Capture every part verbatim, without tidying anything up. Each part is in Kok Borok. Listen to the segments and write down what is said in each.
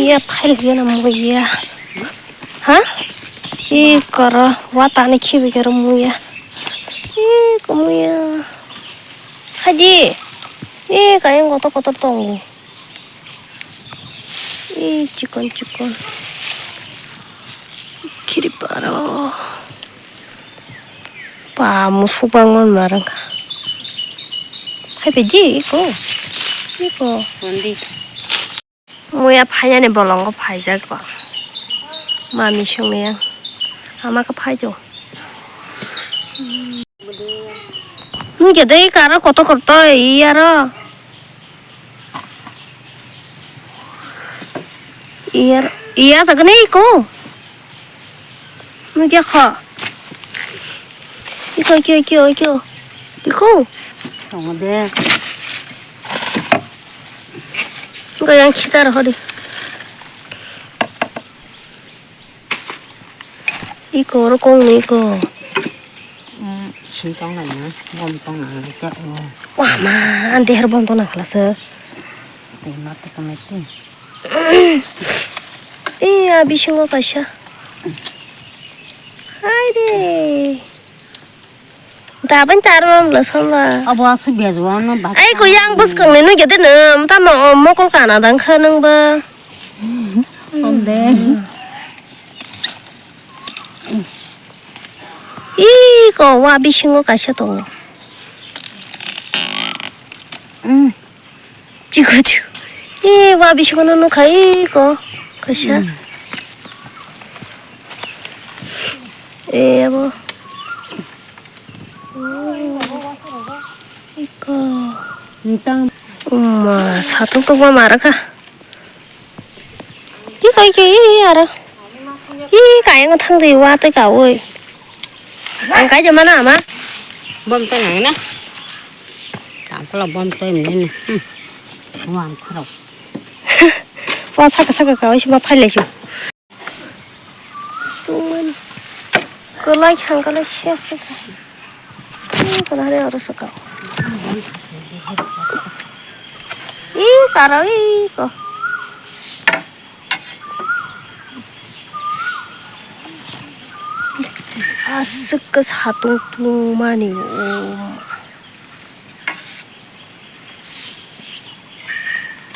Ya, phail gana muya. Ha? I koro, wata ni khibi koro muya. I ko muya. Haji. I kayang kotor kotor tongo. I chikon chikon. Khiri paro. Pa musuk bangma marang. Hai peji iko. Iko. Muya phaiyani bolongo phaijak ba. Mami songni yang. Ama khe phaijo. Nung khe dei karo kotor kotor iyaro. Iyar iya sagani iko. Nung khe kho. Iko iko iko iko. Iko. Tongo de. Iko yang khitar hodi. Iko oro kong ni iko. Sintong lai na, bom tong lai na, kya o. Wah ma, ante her bom tong nang khala se. Te ma to kame te. Iya, bisingo kaisa. Hai de. Daban charo lam la samba. Abo asu biajo ano ba. Ai ko yang bus kang nenu gede nem, ta no mokol kana dang kha nang ba. Om de. Ih, ko wa bisingo kaisa tongo. Mm. Chikon chikon. Eh, wa bisingo no nukha, eh, ko. Kaisa. Mm. Eh, abo. Oh. Iko. Nitang. Uma, satung tungma mara kha. Iko, iko, iko, iko, aro. Ih, kayang thang di, wa tei ka, oi. Ang kai jama na, ama. Bom tong nang na. Tang pala bom tong ni na. Hmm. Wa ang kharo. Wa saka saka ka, oi, sima phai lai su. Tungmani. Kwlai khang kwlai ses se kha. Ih, kwlai hari oro se kha. Ih, karo ih ko. Aswk khe satung tungmani o.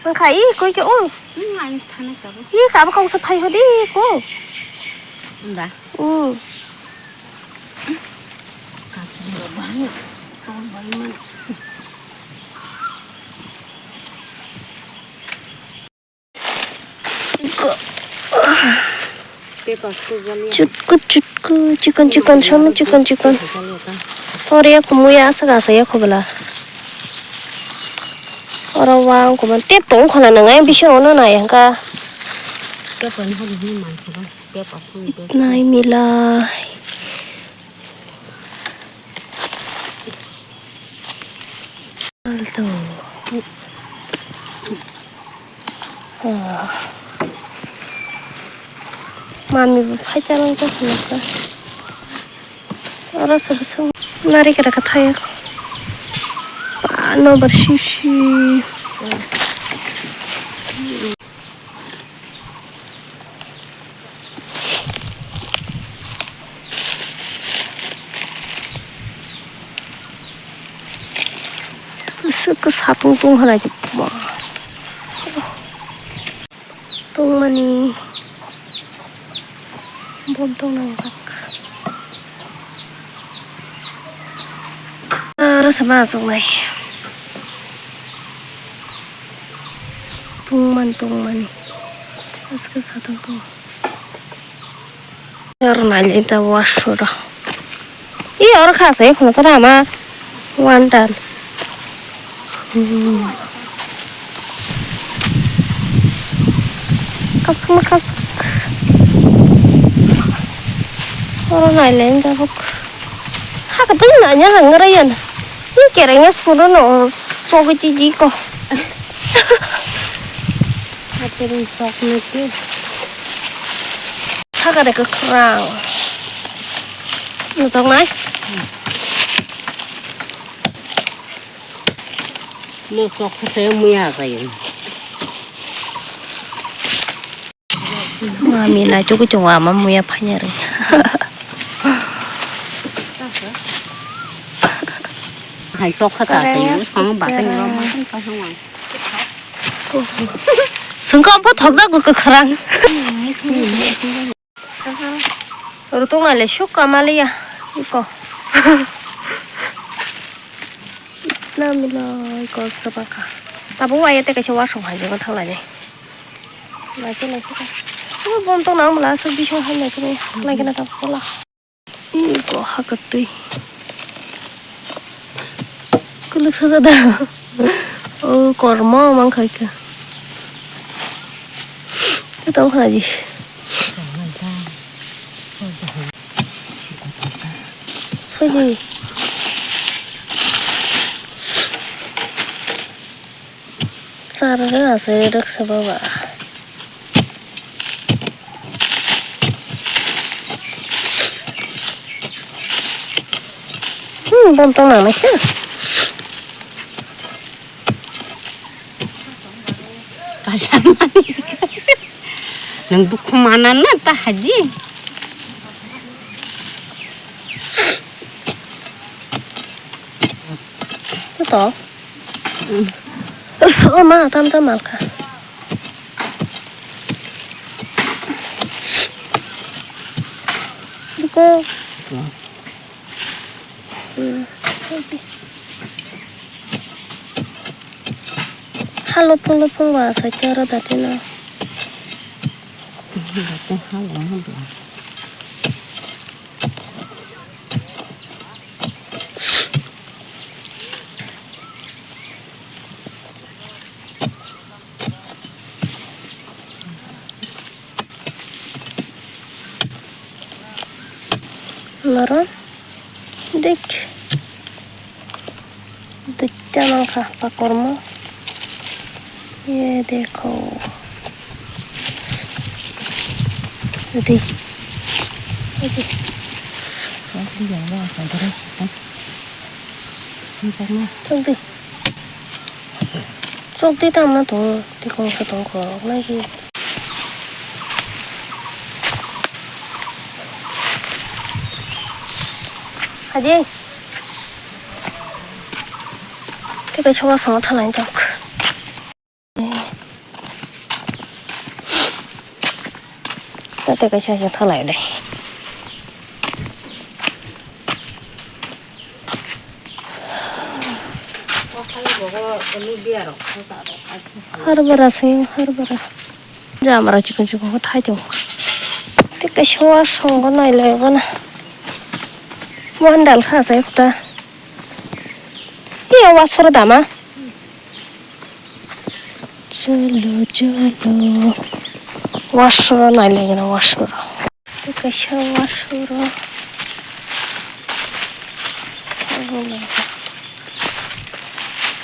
Wngkha i koi khe o. Hmm, ani thani sabo. I kabo kongsa phai hodi ko. Nda. Hmm. Chutku chutku, chikon chikon, sono chikon chikon. Oro ya kumuya asa gasa ya khobla. Oro wa kuman tep tong khona nangai bisa ono na yang ka. Nai milai. Alto. Ah. Mami bo phai chalong cha phunukha. Oro se bwswk nari kara kwthai. Ba nobar sip sip. Aswk khe satung tung hwnai khe buma. Tungmani bom tong nang bak. Aro sama aswk nai. Tungmani tungmani. Aswk khe satung tung. Oro nailai ta wasura. I oro kha se khuna tara ama one time. Hmm. Kasma kasak. Oro nailai ta bok. Hakatwi nanya langara yan. I kereng ya suru no sogi chiji ko. Apiring sok niki. Saka de kwkhwrang. Nutok nai. Mo sok se muya kayo. Mami naitukgwi tongo ama muya phaina rwngya. Hai chokha ta tei samo batai rwma. Sengkha bo thokjago kwkhwrang. Rutung nai le suk kamaliya iko. Namilo iko chwbakha. Tabuk waya tei kaisa wasong hai jagao thanglainai. Naikhe naikhe. Bo bom tong nang mala aswk bising hai naikhe naikhe na tabuk chola. Iko hakatwi. Kuluk sajada. O kormo mangkhaika. Tong haji. Fuji. Chara rwna se rwksa baba. Hmm, bom tong nang nai khe. Kaisa mani. Nang dukhu mana na ta haji. To. O ma, tam tam malkha. Buko. Hmm. Ha lopong lopong ba sa khe aro dati no. Noro dik duita mankha pakormo. Ye dekho. Dik. Chok di. Chok di tamo to, tikong sa tong ko, lagi. Haji. Tei kaisa wasongo thalai tok. Tei kaisa kaisa thalai dai. Harbara se harbara. Jamara chikon chikon ko thai tongo. Tei kaisa wasongo nailai gana. Wandal kha se ekta. Iya wasoro dama. Cholo cholo. Wasoro nailai gana wasoro. Tei kaisa wasoro.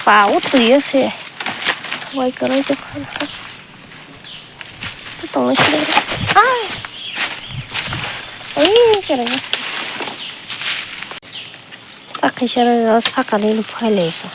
Pao twi se. Wai kwrwi se phan. Tongna sila. Ai. Ai, kere. Sakhe sero sakale lu phai le so.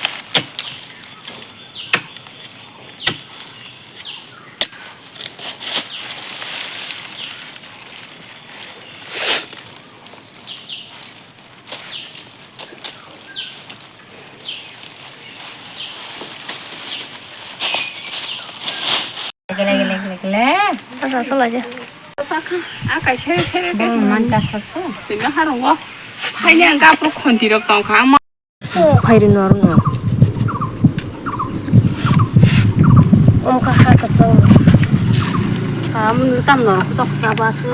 Gele, gele, gele, gele. Asa sala je. Bong man ka sa so. Sino harungo. Haini ang kapro khonti rok tong kha. Phai rwno aro no. Omo kha ha kwchwng. Amo nw tam no kuchuk cha ba se.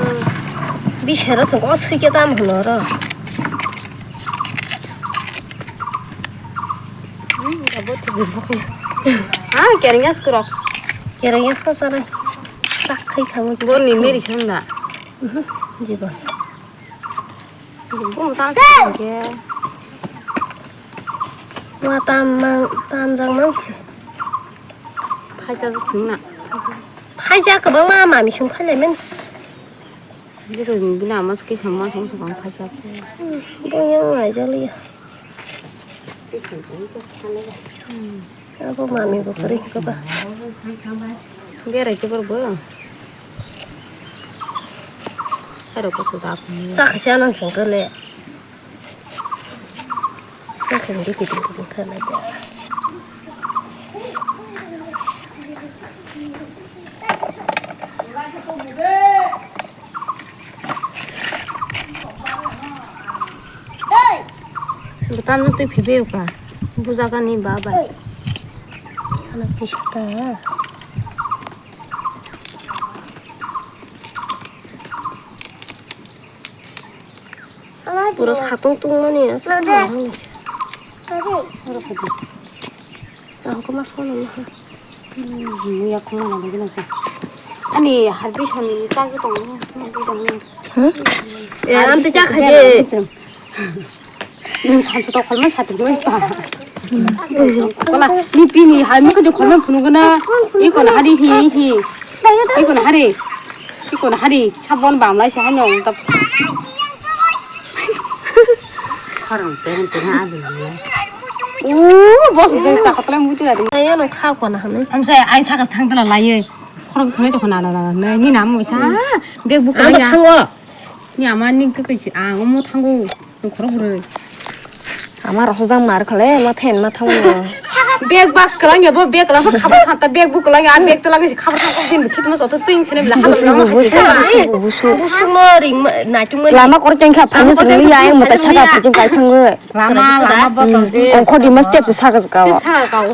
Bisero se o sui khe tam hwno ro. Hmm, abo to bukuk. Ah, kereng yas kurok. Kereng yas ka sana. Tak khai khamu. Bor ni meri song da. Mhm, jiba. Bung tang se ke. Wa tam mang, tam jang mang se. Phaisa sung na. Phaisa kwbangma mami sung phai lai men. Jito bini ama suki sama sung sung phaisa. Hmm, bung yang ngai jali ya. Hmm. Abo mami bo kwrwi khe ba. Berai khe borok bo. Aro ko suda. Sa khaisa nang sangkar le. Sa sangdi kiting kiting kha lai. Bwtano twi phibe uka. Bujagani ba bai. Ano tisa ta. Pura satung tungmani asa. Ang koma sono. Muya khumana de gina sa. Ani harbi soni ni tagi tong. Huh? Eh, am te chakha je. Nung samsu to kholma satu goi pa. Kola ni pini hai mo ko kholma phunu gana. Iko na hari hi hi. Iko na hari. Iko na hari. Sabon bam lai sa hanyong tap. Khorang teng teng ha dulu ya. Uh, bos de chakha tole mutu ya. Ayo no kha ko na hanu. Amse ai saka thang tala lai. Khorang khane to khana na na na ni nam mo sa. Bek bu ko ya. Thango. Ni ama ni ke ke si ang mo thango. Ni khorang bure. Ama rosojang mar khale ma then ma thango. Bek bak kelang ya bo bek kelang khabar khata bek bu kelang ya bek telang si khabar khata din khit ma soto ting sene bila. Busu busu busu. Busu no ring ma na chung ma. Lama kor teng kha phani sini ya ang mata saka phajing kai thango. Lama lama botol de. Ongkho di ma step se saka saka. Saka kau.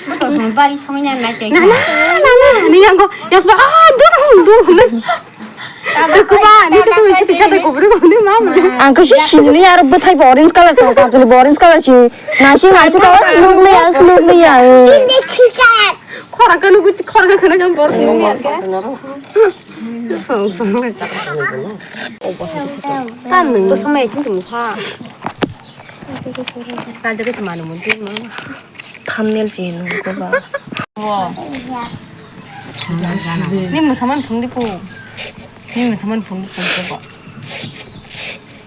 Botol bari songnya nai teng. Na na na na ni yang ko ya ba ah dur dur. Sukuba, ni to tu siti sata kubri ko ni mam. Ang ko si sini ni aro bwthai bo orange color to, kajol bo orange color si. Nasi nasi to snuk le ya, snuk le ya. Khora kanu gut khora kanu jam bor sini ni ake. Kan nung to samai sini tu ha. Kan jaga semana mungkin mama. Thumbnail si nung ko ba. Wow. Ni musaman phung di pu. Ni musaman phung di pu ko.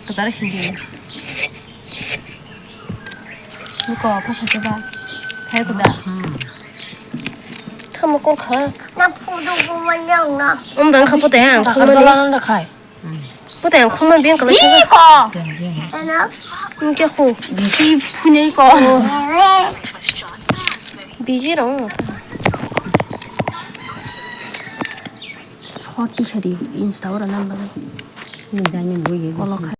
Ko tara sindi. Ni ko apa kha ba? Hai ko da. Thamo ko kha. Na photo ko ma yang na. Um dang kha po te ang. Khajala nang da khai. Puta yang khoma beng kala. Iko. Hello. Nung kya khu? Bisi phunai ko. Bisi rong. Short ti sari insta ora nan bagi. Ni dai ni bui. Kolok.